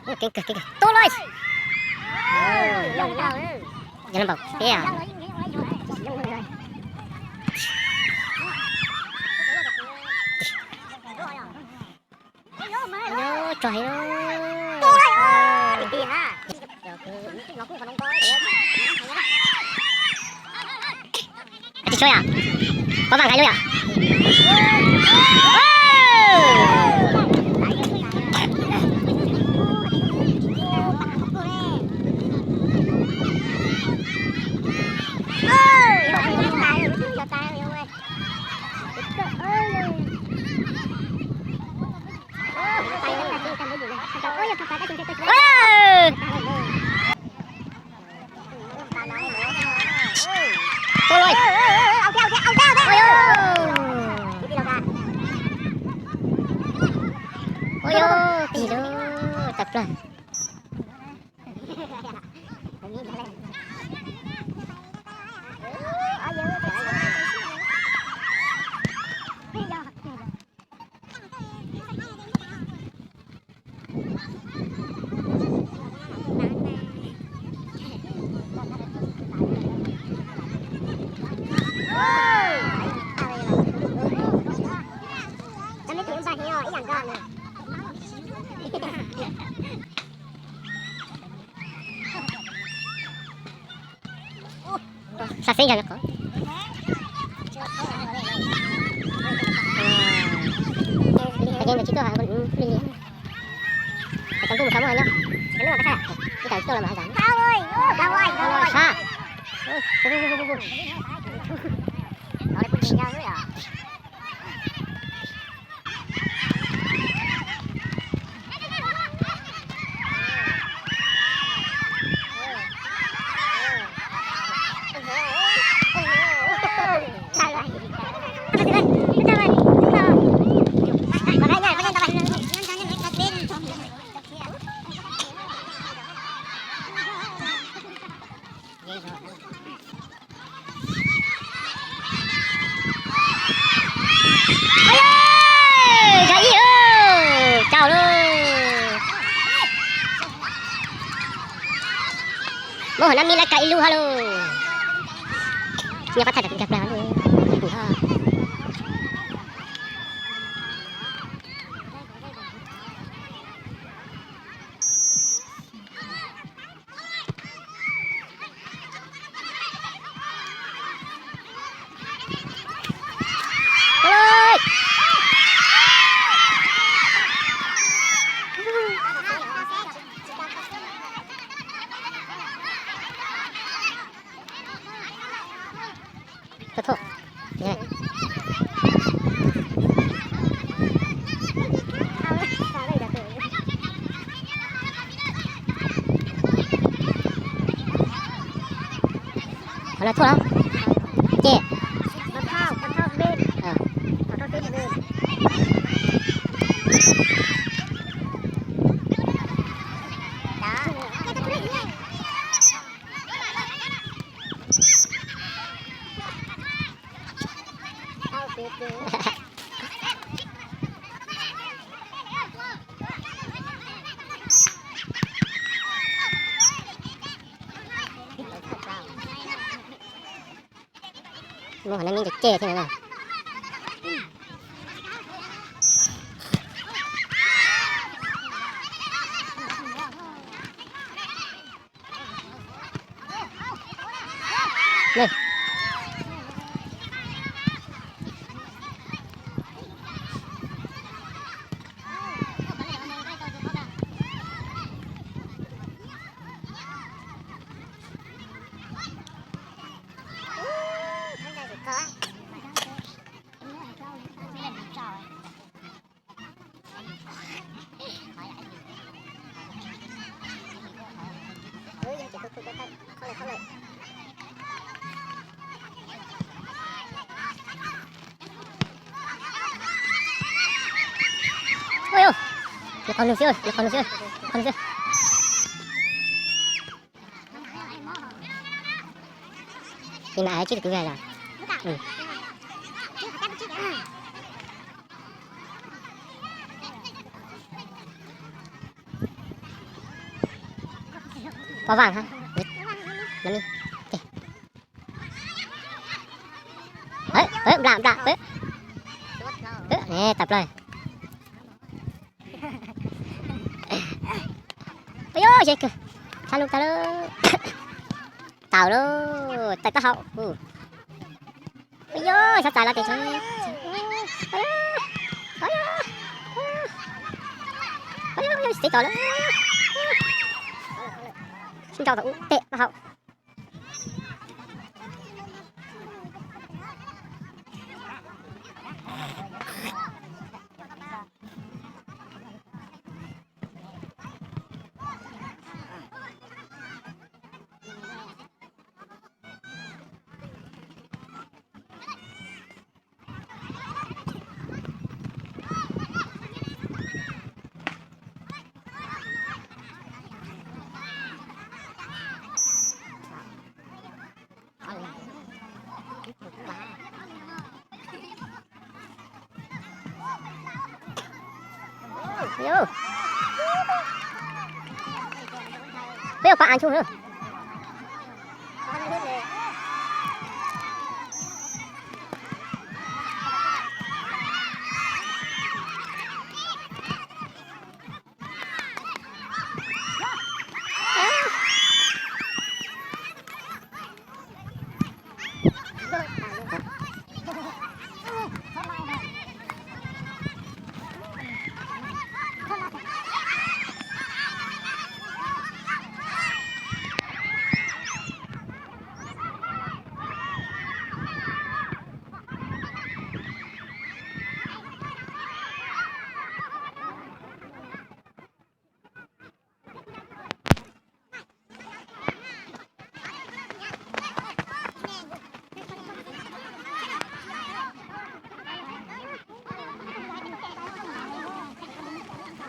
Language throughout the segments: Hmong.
Keev kawg, keev kawg. Tuaj lauj. Yog los npaum peb. Tso heev. Tsis tshua yom? Pov vam nkaiv lub yom? Ua yog tig lawm, tawm plaws. Xa xeeb yog qhov tsis tuaj li li. Cov ntuj mus tau muaj nyob, ib tawm tsis tuaj los mas has zam. Sab. Ua, zam ib, tau lauj. Muab hom nab mib lawv kaw ib lub hab lauj. Nyob qab thaij tawm kawg plag lauj. Thov thov. Qhov no thauj los? Ces Muab hom nab mib ntse ceg thiab no na. Qhov nws xwb, qhov nws xwb, qhov nws xwb. Nim no tsib rau kwv yog. Pov vam ha. Nplam nplam. Tawm plaws. Ua yog ze kawg. Tshab lub tag lawm. Tawm lawm, tawm taub hau. Ua yog xyov txais los tias tsev. Ua yog, ua yog, txiv tos lawm. Sib nrau thaum ub tej taub hau. Peb ua pab av ntsuj na.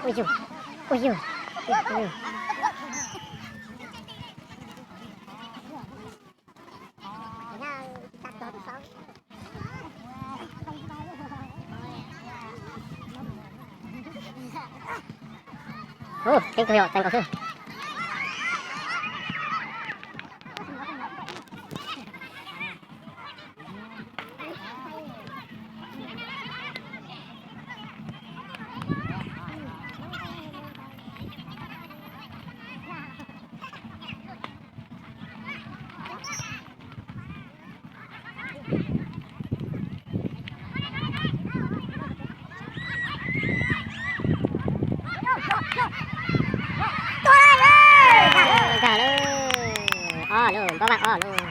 Ua yug, ua yug, ua yug. Ub, teeb kawg yom, txais nkaus xwb. Nkag lawm, ob lub, npab vaj ob lub.